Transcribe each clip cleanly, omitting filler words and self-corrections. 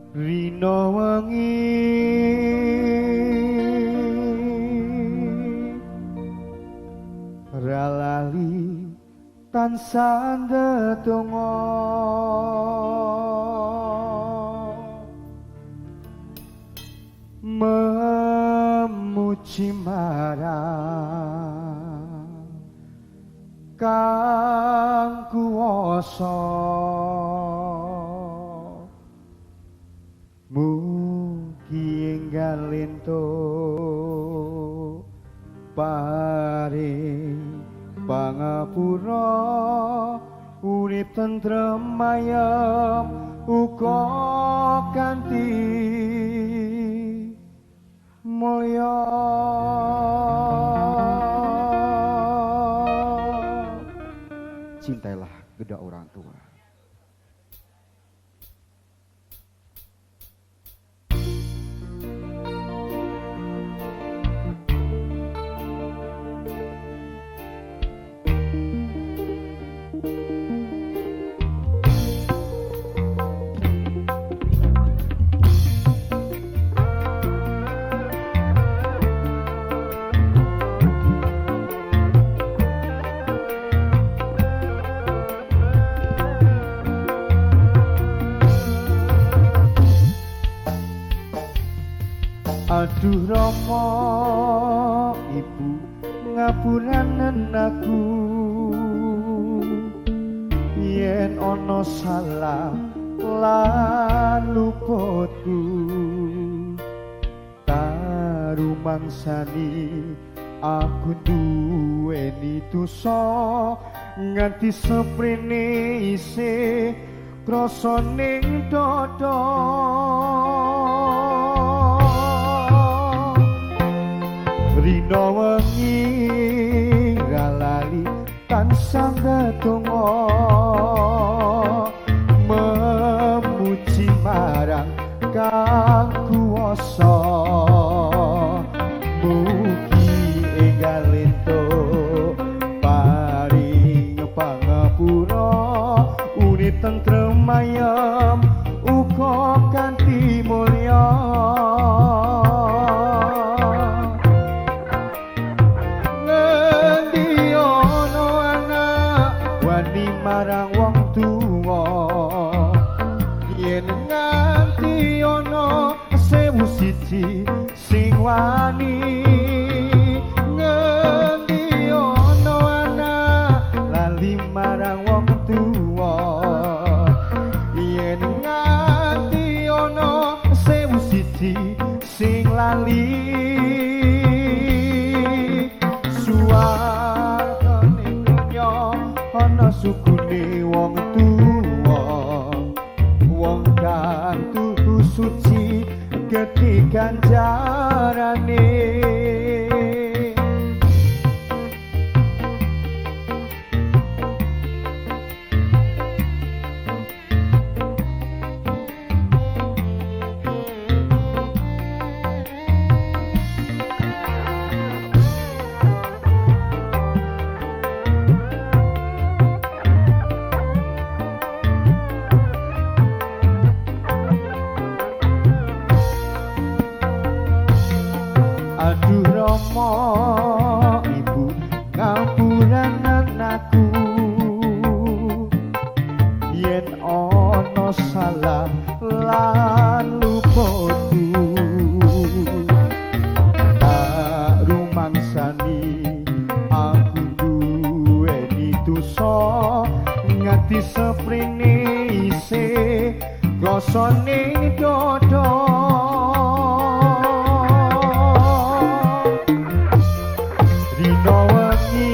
Rina wengi ra lali tansah ndedonga memuji marang Kang Kuwasa. Mugi enggal entuk paring pangapura urip tentrem ayem uga kanthi mulya. Cintailah kedua orang tua. Aduh Rama ibu ngapuranen aku yen ana salah lan luputku tarumangsani aku duweni dosa nganti seprene isih krasa ning dada. Rina wengi ra lali tansah ndedonga memuji marang Kang Kuwasa. Mugi enggal entuk paring pangapura urip tentrem ayem uga kanthi mulya. Marang wong tuwa yen nganti ana 1001 sing wani ngendi ana anak lali marang wong tuwa yen nganti ana 1001 sing lali suwarga ning donya ana sukune wong tuwa wong kang tuhu suci gedhe ganjarane. Aduh Rama ibu ngapuranen aku yen ana salah lan luputku tak rumangsani aku duweni dosa nganti seprene isih krasa ning dada. Rina wengi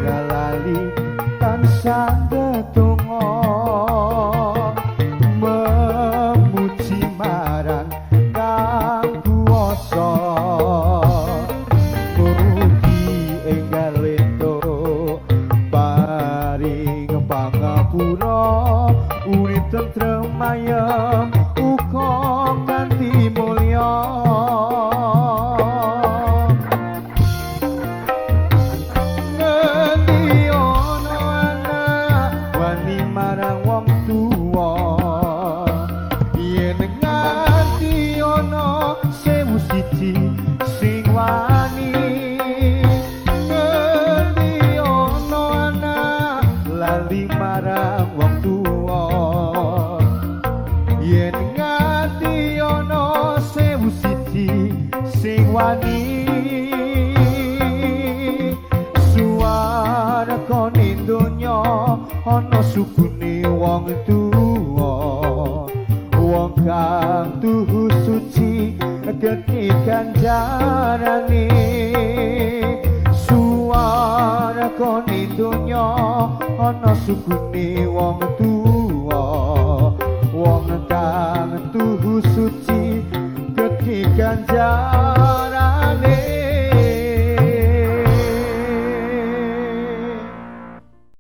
ra lali tansah ndedonga memuji marang Kang Kuwasa. Mugi enggal entuk paring pangapura urip tentrem ayem uga kanthi mulya. Marang wong tuwa yen wani. Suwarga ning donya ana sukune wong tuwa, wong kang tuhu suci gedhe ganjarane. Suwarga ning donya ana sukune wong tuwa.